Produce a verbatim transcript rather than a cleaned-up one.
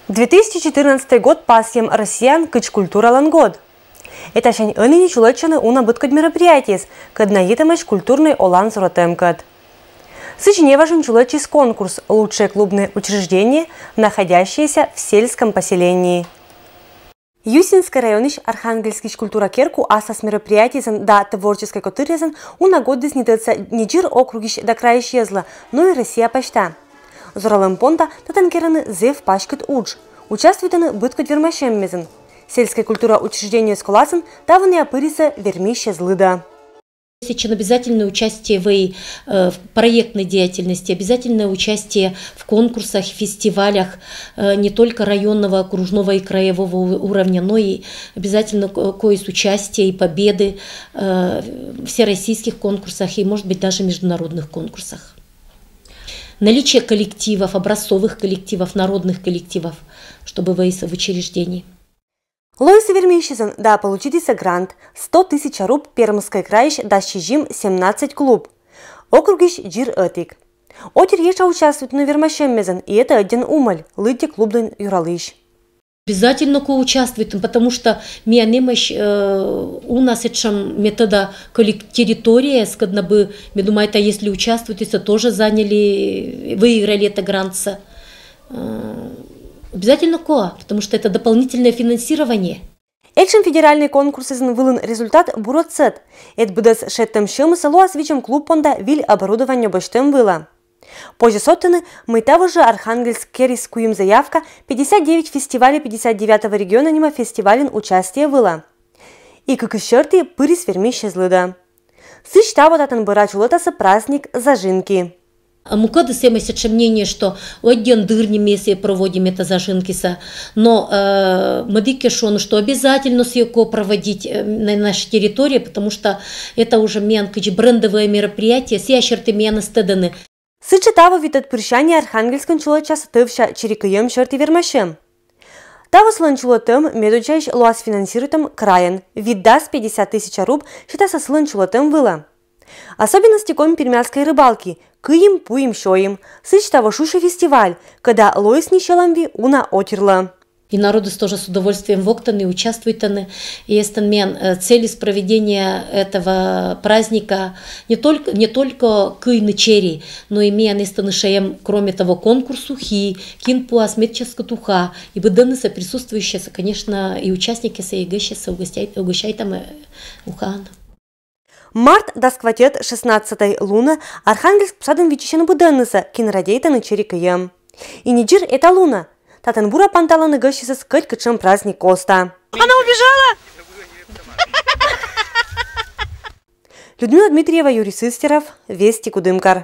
Две тысячи четырнадцатый год пасйӧм Россияын кыдз культуралӧн год. Этасянь ӧні ни чулӧдчӧны уна быдкодь мероприятиеяс, кӧд найӧ йитӧмаӧсь культурнӧй оланзура тӧмкӧд. Сідз, неважӧн чулӧдчис конкурс «Лучшее клубное учреждение, находящееся в сельском поселении». Юсинскӧй районысь Архангельскысь культура керку аслас мероприятиеясӧн да творческӧй котыръясӧн уна годдіс ни тӧдса не дзир округысь да крайысь йӧзлы, но и Россия пасьта. Зоралӧм понда татӧн керӧны зэв паськыд удж. Участвуйтӧны быдкодь вермасьӧммезын. Сельскӧй культура учреждениеяс коласын тавонъя пырисӧ вермись йӧз лыдӧ. Сэтшӧм обязательное участие в, э, в проектной деятельности, обязательное участие в конкурсах, фестивалях, э, не только районного, окружного и краевого у- уровня, но и обязательно ко- коис участие и победы э, в всероссийских конкурсах и, может быть, даже международных конкурсах. Наличие коллективов, образцовых коллективов, народных коллективов, чтобы выйти в учреждении. Лоис вермисьӧзӧн да получитісӧ грант: сто тысяча руб Пермскӧй крайысь дас сизим семнадцать клуб. Округысь дзир ӧтик. Отир ещӧ участвуйтӧны вермасьӧммезын, и это ӧдйӧн умӧль, лыддьӧ клублӧн юралысь. Обязательно ко участвуйтӧм, потому что миян эмӧсь э, у нас этшӧм метода коллек- территория, скадна бы, ме думайта, если участвуйтӧ, то тоже заняли, выиграли это грантсӧ. Э, обязательно ко, потому что это дополнительное финансирование. Этшӧм федеральнӧй конкурсъясӧн вылын результат бура сӧт. Эд быдӧс шедьтӧм сьӧмыс лоас видзӧм клуб понда виль оборудование босьтӧм вылӧ. Позьӧ содтыны, мый таво жӧ Архангельск керис куим заявка «Пятьдесят девять фестивалей пятьдесят девятого региона» нима фестивальын участие вылӧ. И кыкыс сьӧрті пырис вермись йӧз лыдӧ. Сідз, таво татӧн бӧрас чулӧтасӧ праздник зажинки. А мукӧдыс эмӧсь сэтшӧм мнение, что ӧдйӧн дыр нин ми сійӧс проводим, это зажинкисӧ. Но э, мӧдікӧ шуӧны, что обязательно сійӧс ко проводить э, на нашей территории, потому что это уже миян кыдз брендовое мероприятие, сійӧ сьӧрті миянӧс тӧдӧны. Сідзжӧ таво витӧд пырсяньӧ Архангельскын чулӧдчас тӧвся чери кыйӧм сьӧрті вермасьӧм. Таво сылӧн чулӧтӧм медоддзаысь лоас финансируйтӧм крайӧн, витдас пятьдесят тысяча руб сетасӧ сылӧн чулӧтӧм вылӧ. Особенности коми-пермяцкӧй рыбалки: кыим, пуим, сёйим. Сідз, таво шусьӧ фестиваль, кӧда лоис ни сьӧлӧмви уна отирлы. И народыс тоже с удовольствием воктӧны и участвуйтӧны. И эстӧн миян э, цель из проведения этого праздника не только, не только кыйны чери, но и миян эстӧн эшӧ эм, кроме того, конкурс ухи, кин пуас медся скӧт уха, и быдӧннысӧ присутствующӧйсӧ, конечно, и участникъясӧ, и гӧсьтъясӧ угощай- угощайтам э, ухаӧн. Март дас квайтӧд, шестнадцатӧй лунӧ Архангельск пусадын виччысьӧны быдӧннысӧ, кин радейтӧны чери кыйӧм. И не дзир эта лунӧ. Татӧн бура панталӧны гӧсьтъясӧс кӧть кутшӧм праздник коста. Она убежала! Людмила Дмитриева, Юрий Сыстеров, Вести, Кудымкар.